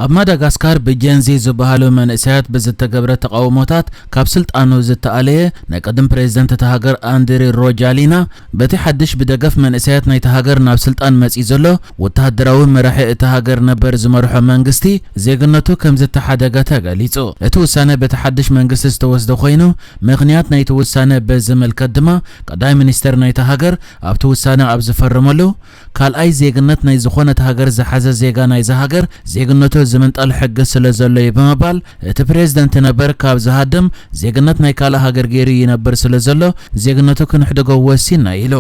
ኣብ ማዳጋስካር ብጀንዚ ዝበሃሉ መንእሰያት ብዝተገብረ ተቓውሞታት ካብ ስልጣኑ ዝተኣለየ ናይ ቅድም ፕሬዝደንት እታ ሃገር ኣንድሪ ሮጃሊና፣ በቲ ሓድሽ ብደገፍ መንእሰያት ናይታ ሃገር ናብ ስልጣን መጺኡ ዘሎ ወተሃደራዊ መራሒ እታ ሃገር ነበር ዝመርሖ መንግስቲ፣ ዜግነቱ ከም ዝተሓደገ ተገሊጹ። እቲ ውሳነ በቲ ሓድሽ መንግስቲ ዝተወስደ ኮይኑ፣ ምኽንያት ናይቲ ውሳነ ብዝምልከት ድማ ቀዳማይ ሚኒስተር ናይታ ሃገር ኣብቲ ውሳነ ኣብ ዝፈረመሉ፣ ካልኣይ ዜግነት ናይ ዝኾነት ሃገር ዝሓዘ ዜጋ ናይዛ ሃገር ዜግነቱ ዝምንጣል ሕጊ ስለ ዘሎ እዩ ብምባል፣ እቲ ፕሬዝደንት ነበር ካብ ዝሃድም፣ ዜግነት ናይ ካልእ ሃገር ገይሩ ይነብር ስለ ዘሎ፣ ዜግነቱ ክንሕድጎ ወሲና ኢሉ።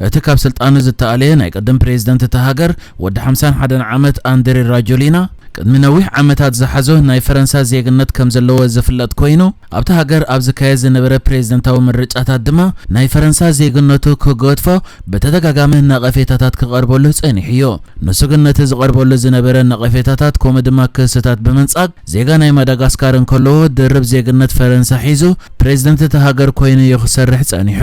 እቲ ካብ ስልጣኑ ዝተኣለየ ናይ ቅድም ፕሬዝደንት እታ ሃገር ወዲ ሓምሳን ሓደን ዓመት ኣንድሪ ራጆሊና፣ ቅድሚ ነዊሕ ዓመታት ዝሓዞ ናይ ፈረንሳ ዜግነት ከም ዘለዎ ዝፍለጥ ኮይኑ፣ ኣብታ ሃገር ኣብ ዝካየድ ዝነበረ ፕሬዝደንታዊ ምርጫታት ድማ ናይ ፈረንሳ ዜግነቱ ክገድፎ ብተደጋጋሚ ነቐፌታታት ክቐርበሉ ጸኒሑ እዩ። ንሱ ግን ነቲ ዝቐርበሉ ዝነበረ ነቐፌታታት ከምኡ ድማ ክስታት ብምንጻግ፣ ዜጋ ናይ ማዳጋስካር እንከለዎ ድርብ ዜግነት ፈረንሳ ሒዙ ፕሬዝደንት እታ ሃገር ኮይኑ እዩ ክሰርሕ ጸኒሑ።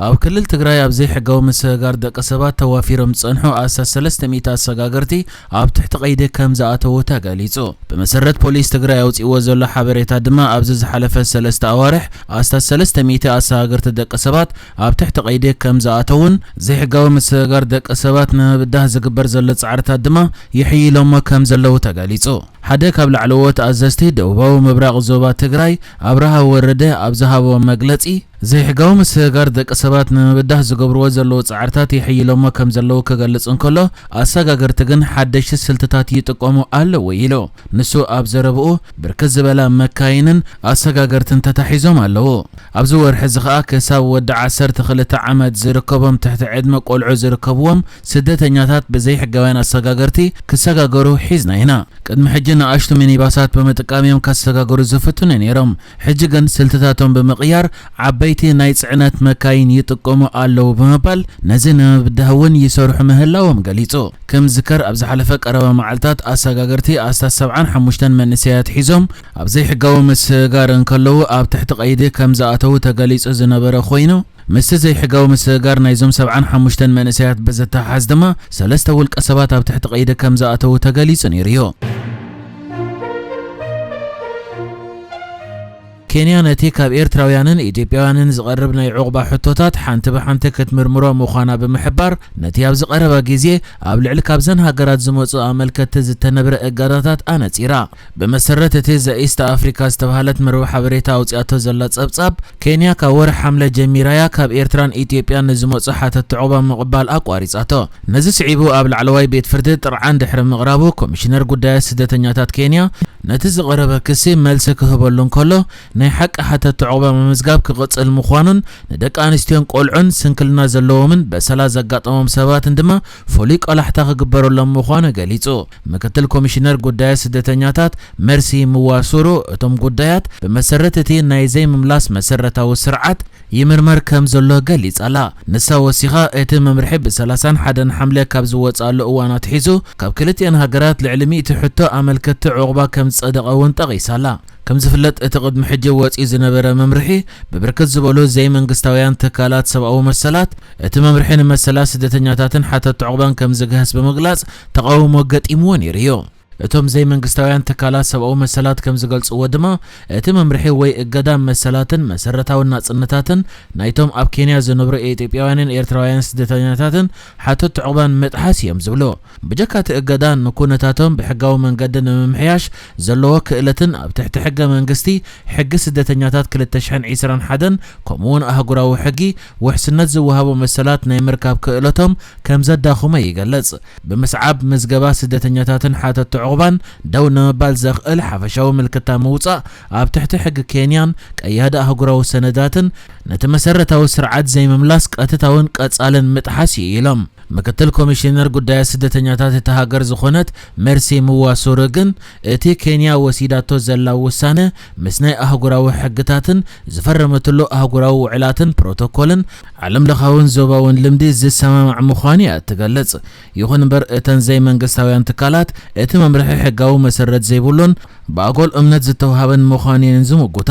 ኣብ ክልል ትግራይ ኣብ ዘይሕጋዊ ምስግጋር ደቂ ሰባት ተዋፊሮም ዝጸንሑ ኣስታት ሰለስተ ሚእቲ ኣሰጋገርቲ ኣብ ትሕቲ ቀይዲ ከም ዝኣተዉ ተገሊጹ። ብመሰረት ፖሊስ ትግራይ ኣውጺእዎ ዘሎ ሓበሬታ ድማ ኣብዚ ዝሓለፈ ሰለስተ ኣዋርሕ ኣስታት ሰለስተ ሚእቲ ኣሰጋገርቲ ደቂ ሰባት ኣብ ትሕቲ ቀይዲ ከም ዝኣተዉን ዘይሕጋዊ ምስግጋር ደቂ ሰባት ንምብዳህ ዝግበር ዘሎ ጻዕርታት ድማ ይሕይሎሞ ከም ዘለዉ ተገሊጹ። ሓደ ካብ ላዕለዎት ኣዘዝቲ ደቡባዊ ምብራቕ ዞባ ትግራይ ኣብርሃ ወረደ ኣብ ዝሃቦ መግለጺ፣ ዘይሕጋዊ ምስግጋር ደቂ ሰባት ንምብዳህ ዝገብርዎ ዘለዉ ጻዕርታት ይሕይሎሞ ከም ዘለዉ ክገልጽ እንከሎ፣ ኣሰጋገርቲ ግን ሓደሽቲ ስልትታት ይጥቀሙ ኣለዉ ኢሉ። ንሱ ኣብ ዘረብኡ፣ ብርክት ዝበላ መካይንን ኣሰጋገርትን ተታሒዞም ኣለዉ። ኣብዚ ወርሒ እዚ ኸኣ ክሳብ ወዲ ዓሰርተ ክልተ ዓመት ዝርከቦም ትሕቲ ዕድመ ቆልዑ ዝርከብዎም ስደተኛታት ብዘይሕጋውያን ኣሰጋገርቲ ክሰጋገሩ ሒዝና ኢና። ቅድሚ ሕጂ ንኣሽቱ ሚኒባሳት ብምጥቃም እዮም ከሰጋግሩ ዝፍትኑ ነይሮም። ሕጂ ግን ስልትታቶም ብምቕያር ዓበይቲ ናይ ጽዕነት መካይን ይጥቀሙ ኣለዉ ብምባል ነዚ ንምብዳህ እውን ይሰርሑ ምህላዎም ገሊጹ። ከም ዝከር ኣብ ዝሓለፈ ቀረባ መዓልታት ኣሰጋገርቲ ኣስታት ሰብዓን ሓሙሽተን መንእሰያት ሒዞም ኣብ ዘይሕጋዊ ምስግጋር እንከለዉ ኣብ ትሕቲ ቀይዲ ከም ዝኣተዉ ተገሊጹ ዝነበረ ኮይኑ፣ ምስቲ ዘይሕጋዊ ምስግጋር ናይዞም ሰብዓን ሓሙሽተን መንእሰያት ብዝተሓሓዝ ድማ ሰለስተ ውልቀ ሰባት ኣብ ትሕቲ ቀይዲ ከም ዝኣተዉ ተገሊጹ ነይሩ እዩ። ኬንያ ነቲ ካብ ኤርትራውያንን ኢትዮጵያውያንን ዝቐርብ ናይ ዑቕባ ሕቶታት ሓንቲ ብሓንቲ ክትምርምሮ ምዃና ብምሕባር፣ ነቲ ኣብዚ ቀረባ ግዜ ኣብ ልዕሊ ካብዘን ሃገራት ዝመጹ ኣመልከትቲ ዝተነብረ እገዳታት ኣነጺራ። ብመሰረት እቲ ዘ ኢስት ኣፍሪካ ዝተባህለት መርበብ ሓበሬታ ኣውጺኣቶ ዘላ ጸብጻብ፣ ኬንያ ካብ ወርሒ ሓምለ ጀሚራያ ካብ ኤርትራን ኢትዮጵያን ንዝመጹ ሓተትቲ ዑቕባ ምቕባል ኣቋሪጻቶ። ነዚ ስዒቡ ኣብ ላዕለዋይ ቤት ፍርዲ ጥርዓን ድሕሪ ምቕራቡ፣ ኮሚሽነር ጉዳያት ስደተኛታት ኬንያ ነቲ ዝቐረበ ክሲ መልሲ ክህበሉ እንከሎ፣ ናይ ሓቂ ሓተትቲ ዑቕባ ምምዝጋብ ክቕጽል ምዃኑን ንደቂ ኣንስትዮን ቆልዑን ስንክልና ዘለዎምን በሰላ ዘጋጠሞም ሰባትን ድማ ፍሉይ ቆላሕታ ክግበረሎም ምዃኑ ገሊጹ። ምክትል ኮሚሽነር ጉዳያት ስደተኛታት መርሲ ምዋሱሩ፣ እቶም ጉዳያት ብመሰረት እቲ ናይ ዘይምምላስ መሰረታዊ ስርዓት ይምርመር ከም ዘሎ ገሊጻ ኣላ። ንሳ ወሲኻ፣ እቲ መምርሒ ብ ሰላሳን ሓደን ሓምለ ካብ ዝወጽኣሉ እዋን ኣትሒዙ፣ ካብ ክልቲኣን ሃገራት ልዕሊ ሚእቲ ሕቶ ኣመልከትቲ ዑቕባ ከም ዝጸደቐ እውን ጠቒሳ ኣላ። ከም ዝፍለጥ፣ እቲ ቅድሚ ሕጂ ወጺኡ ዝነበረ መምርሒ፣ ብብርክት ዝበሉ ዘይመንግስታውያን ትካላት ሰብኣዊ መሰላት፣ እቲ መምርሒ ንመሰላት ስደተኛታትን ሓተትቲ ዑቕባን ከም ዝግህስ ብምግላጽ፣ ተቓውሞ ገጢምዎ ነይሩ እዩ። እቶም ዘይመንግስታውያን ትካላት ሰብኣዊ መሰላት ከም ዝገልጽዎ ድማ፣ እቲ መምርሒ ወይ እገዳ መሰላትን መሰረታዊ ናጽነታትን ናይቶም ኣብ ኬንያ ዝነብሩ ኢትዮጵያውያንን ኤርትራውያንን ስደተኛታትን ሓተትቲ ዑቕባን ምጥሓስ እዮም ዝብሉ። ብጀካ እቲ እገዳ፣ ንኩነታቶም ብሕጋዊ መንገዲ ንምምሕያሽ ዘለዎ ክእለትን ኣብ ትሕቲ ሕገ መንግስቲ፣ ሕጊ ስደተኛታት ክልተ ሽሕን ዕስራን ሓደን፣ ከምኡውን ኣህጉራዊ ሕጊ፣ ውሕስነት ዝወሃቦ መሰላት ናይ ምርካብ ክእለቶም ከም ዘዳኽሞ ይገልጽ። ብምስዓብ፣ ምዝገባ ስደተኛታትን ሓተትቲ ዑቕባን ደው ንምባል ዘኽእል ሓፈሻዊ ምልክታ ምውጻእ ኣብ ትሕቲ ሕጊ ኬንያን ቀያዲ ኣህጉራዊ ሰነዳትን ነቲ መሰረታዊ ስርዓት ዘይምምላስ ቀጥታውን ቀጻልን ምጥሓስ እዩ ኢሎም። ምክትል ኮሚሽነር ጉዳያት ስደተኛታት እታ ሃገር ዝኾነት መርሲ ምዋሱሩ ግን፣ እቲ ኬንያ ወሲዳቶ ዘላ ውሳነ ምስ ናይ ኣህጉራዊ ሕግታትን ዝፈረመትሉ ኣህጉራዊ ውዕላትን ፕሮቶኮልን ዓለም ለኻውን ዞባውን ልምዲ ዝሰማማዕ ምዃኑ እያ እትገልጽ። ይኹን እምበር፣ እተን ዘይመንግስታውያን ትካላት፣ እቲ መምርሒ ሕጋዊ መሰረት ዘይብሉን ብኣጎል እምነት ዝተውሃበን ምዃኑ እየን ዝምጉታ።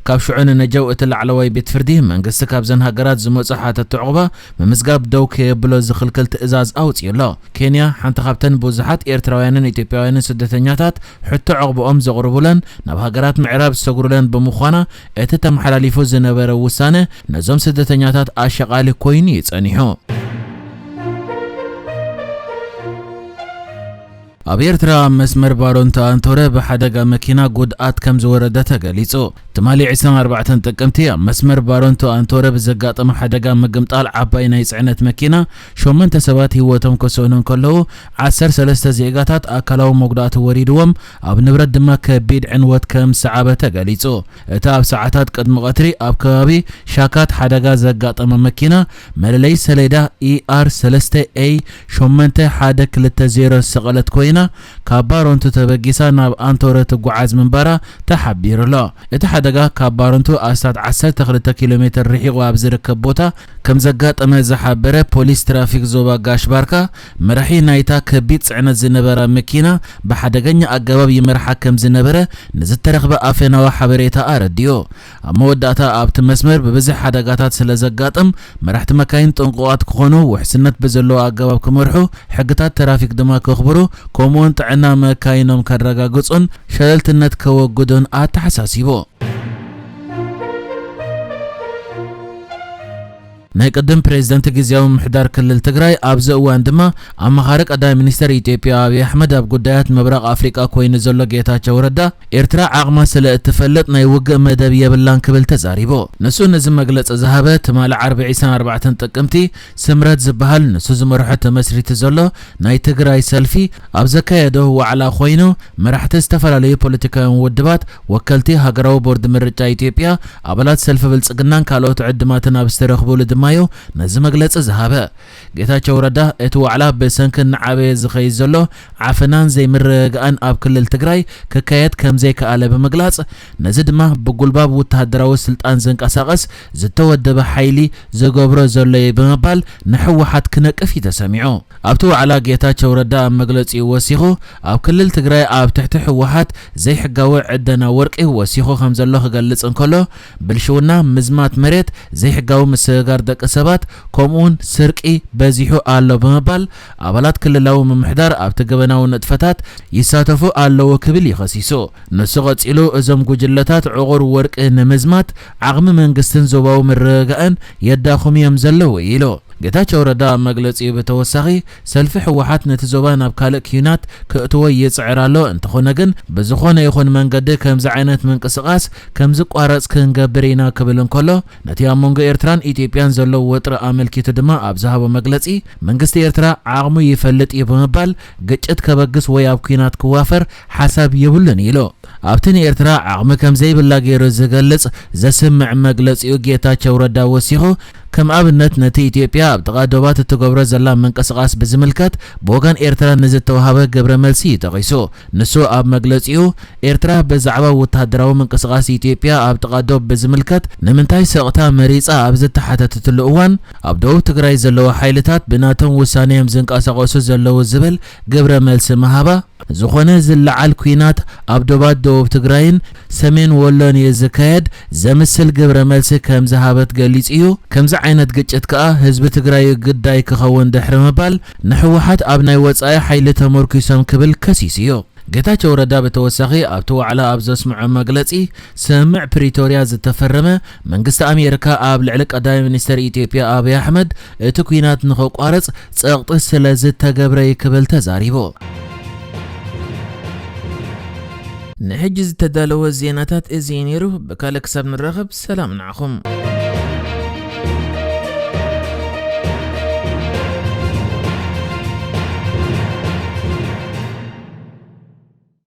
ካብ ሽዑ ንነጀው እቲ ላዕለዋይ ቤት ፍርዲ መንግስቲ ካብዘን ሃገራት ዝመጹ ሓተቲ ዕቑባ ምምዝጋብ ደው ከየብሎ ዝኽልክል ትእዛዝ ኣውጺኡ ኣሎ። ኬንያ ሓንቲ ካብተን ብዙሓት ኤርትራውያንን ኢትዮጵያውያንን ስደተኛታት ሕቶ ዕቑባኦም ዘቕርቡለን ናብ ሃገራት ምዕራብ ዝሰግሩለን ብምዃና እቲ ተመሓላሊፉ ዝነበረ ውሳነ ነዞም ስደተኛታት ኣሸቓሊ ኮይኑ እዩ ጸኒሑ። ኣብ ኤርትራ ኣብ መስመር ባሮንቶ ኣንቶረ ብሓደጋ መኪና ጉድኣት ከም ዝወረደ ተገሊጹ። ትማሊ ዕስራን ኣርባዕተን ጥቅምቲ ኣብ መስመር ባሮንቶ ኣንቶረ ብዘጋጠመ ሓደጋ ምግምጣል ዓባይ ናይ ጽዕነት መኪና ሸሞንተ ሰባት ህይወቶም ክስእኑ እንከለዉ ዓሰርተ ሰለስተ ዜጋታት ኣካላዊ መጉዳእቲ ወሪድዎም ኣብ ንብረት ድማ ከቢድ ዕንወት ከም ዝሰዓበ ተገሊጹ። እቲ ኣብ ሰዓታት ቅድሚ ቀትሪ ኣብ ከባቢ ሻካት ሓደጋ ዘጋጠመ መኪና መለለይ ሰሌዳ E R ሰለስተ A ሸሞንተ ሓደ ክልተ ዜሮ ዝሰቐለት ኮይና ካብ ባሮንቱ ተበጊሳ ናብ ኣንቶረ ትጓዓዝ ምንባራ ተሓቢሩ ኣሎ። እቲ ሓደጋ ካብ ባሮንቱ ኣስታት ዓሰርተ ክልተ ኪሎ ሜትር ርሒቑ ኣብ ዝርከብ ቦታ ከም ዘጋጠመ ዝሓበረ ፖሊስ ትራፊክ ዞባ ጋሽ ባርካ፣ መራሒ ናይታ ከቢድ ጽዕነት ዝነበራ መኪና ብሓደገኛ ኣገባብ ይመርሓ ከም ዝነበረ ንዝተረኽበ ኣፈናዊ ሓበሬታ ኣረዲኡ። ኣብ መወዳእታ ኣብቲ መስመር ብብዝሒ ሓደጋታት ስለ ዘጋጥም መራሕቲ መካይን ጥንቁቓት ክኾኑ፣ ውሕስነት ብዘለዎ ኣገባብ ክመርሑ፣ ሕግታት ትራፊክ ድማ ከኽብሩ፣ ከምኡውን ጥዕና መካይኖም ከረጋግጹን ሸለልትነት ከወግዱን ኣተሓሳሲቡ። ናይ ቅድም ፕሬዝደንት ግዝያዊ ምምሕዳር ክልል ትግራይ ኣብዚ እዋን ድማ ኣማኻሪ ቀዳማይ ሚኒስተር ኢትዮጵያ ኣብይ ኣሕመድ ኣብ ጉዳያት ምብራቕ ኣፍሪቃ ኮይኑ ዘሎ ጌታቸው ረዳ ኤርትራ ዓቕማ ስለ እትፈልጥ ናይ ውግእ መደብ የብላን ክብል ተዛሪቡ። ንሱ ነዚ መግለጺ ዝሃበ ትማሊ ዓርቢ ዕስራን ኣርባዕተን ጥቅምቲ ስምረት ዝበሃል ንሱ ዝመርሖ ተመስሪቱ ዘሎ ናይ ትግራይ ሰልፊ ኣብ ዘካየዶ ዋዕላ ኮይኑ መራሕቲ ዝተፈላለዩ ፖለቲካውያን ውድባት፣ ወከልቲ ሃገራዊ ቦርድ ምርጫ ኢትዮጵያ፣ ኣባላት ሰልፊ ብልጽግናን ካልኦት ዕድማትን ኣብ ዝተረኽቡሉ ድማዮ ነዚ መግለጺ ዝሃበ። ጌታቸው ረዳ እቲ ዋዕላ ብሰንኪ እናዓበየ ዝኸይድ ዘሎ ዓፈናን ዘይምርግጋእን ኣብ ክልል ትግራይ ክካየድ ከም ዘይከኣለ ብምግላጽ፣ ነዚ ድማ ብጉልባብ ወተሃደራዊ ስልጣን ዝንቀሳቐስ ዝተወደበ ሓይሊ ዝገብሮ ዘሎ እዩ ብምባል ንህወሓት ክነቅፍ እዩ ተሰሚዑ። ኣብቲ ዋዕላ ጌታቸው ረዳ ኣብ መግለጺኡ ወሲኹ፣ ኣብ ክልል ትግራይ ኣብ ትሕቲ ህወሓት ዘይሕጋዊ ዕደና ወርቂ ወሲኹ ከም ዘሎ ክገልጽ እንከሎ፣ ብልሽውና፣ ምዝማት መሬት፣ ዘይሕጋዊ ምስግጋር ደቂ ሰባት ከምኡውን ስርቂ በዚሑ ኣሎ ብምባል ኣባላት ክልላዊ ምምሕዳር ኣብቲ ገበናዊ ንጥፈታት ይሳተፉ ኣለዉ ክብል እዩ ከሲሱ። ንሱ ቀጺሉ እዞም ጉጅለታት ዕቑር ወርቂ ንምዝማት ዓቕሚ መንግስትን ዞባዊ ምርግጋእን የዳኽሙ እዮም ዘለዉ ኢሉ። ጌታቸው ረዳ ኣብ መግለጺኡ ብተወሳኺ ሰልፊ ህወሓት ነቲ ዞባ ናብ ካልእ ኲናት ክእትዎ ይጽዕር ኣሎ፣ እንተኾነ ግን ብዝኾነ ይኹን መንገዲ ከምዚ ዓይነት ምንቅስቓስ ከም ዝቋረጽ ክንገብር ኢና ክብል እንከሎ፣ ነቲ ኣብ መንጎ ኤርትራን ኢትዮጵያን ዘሎ ወጥሪ ኣመልኪቱ ድማ ኣብ ዝሃቦ መግለጺ መንግስቲ ኤርትራ ዓቕሙ ይፈልጥ እዩ ብምባል ግጭት ከበግስ ወይ ኣብ ኲናት ክዋፈር ሓሳብ የብሉን ኢሉ። ኣብቲ ንኤርትራ ዓቕሚ ከም ዘይብላ ገይሩ ዝገልጽ ዘስምዕ መግለጺኡ ጌታቸው ረዳ ወሲኹ፣ ከም ኣብነት ነቲ ኢትዮጵያ ኣብ ጥቓ ዶባት እትገብሮ ዘላ ምንቅስቓስ ብዝምልከት ብወገን ኤርትራ ንዝተዋሃበ ግብረ መልሲ እዩ ጠቒሱ። ንሱ ኣብ መግለጺኡ ኤርትራ ብዛዕባ ወተሃደራዊ ምንቅስቓስ ኢትዮጵያ ኣብ ጥቓ ዶብ ብዝምልከት ንምንታይ ስቕታ መሪጻ ኣብ ዝተሓተተትሉ እዋን ኣብ ደቡብ ትግራይ ዘለዉ ሓይልታት ብናቶም ውሳነ እዮም ዝንቀሳቐሱ ዘለዉ ዝብል ግብረ መልሲ ምሃባ፣ ዝኾነ ዝለዓል ኲናት ኣብ ዶባት ደቡብ ትግራይን ሰሜን ወሎን እዩ ዝካየድ ዘምስል ግብረ መልሲ ከም ዝሃበት ገሊጹ እዩ። ከምዚ ዓይነት ግጭት ከኣ ህዝቢ ትግራይ ግዳይ ክኸውን ድሕሪ ምባል ንህወሓት ኣብ ናይ ወጻኢ ሓይሊ ተመርኲሶም ክብል ከሲሱ እዩ። ጌታቸው ረዳ ብተወሳኺ ኣብቲ ዋዕላ ኣብ ዘስምዖ መግለጺ ስምምዕ ፕሪቶርያ ዝተፈረመ መንግስቲ ኣሜሪካ ኣብ ልዕሊ ቀዳማይ ሚኒስተር ኢትዮጵያ ኣብይ ኣሕመድ እቲ ኲናት ንኽቋረጽ ጸቕጢ ስለ ዝተገብረ እዩ ክብል ተዛሪቡ። ንሕጂ ዝተዳለወ ዜናታት እዚ እዩ ነይሩ። ብካልእ ክሳብ ንራኸብ ሰላም ንዓኹም።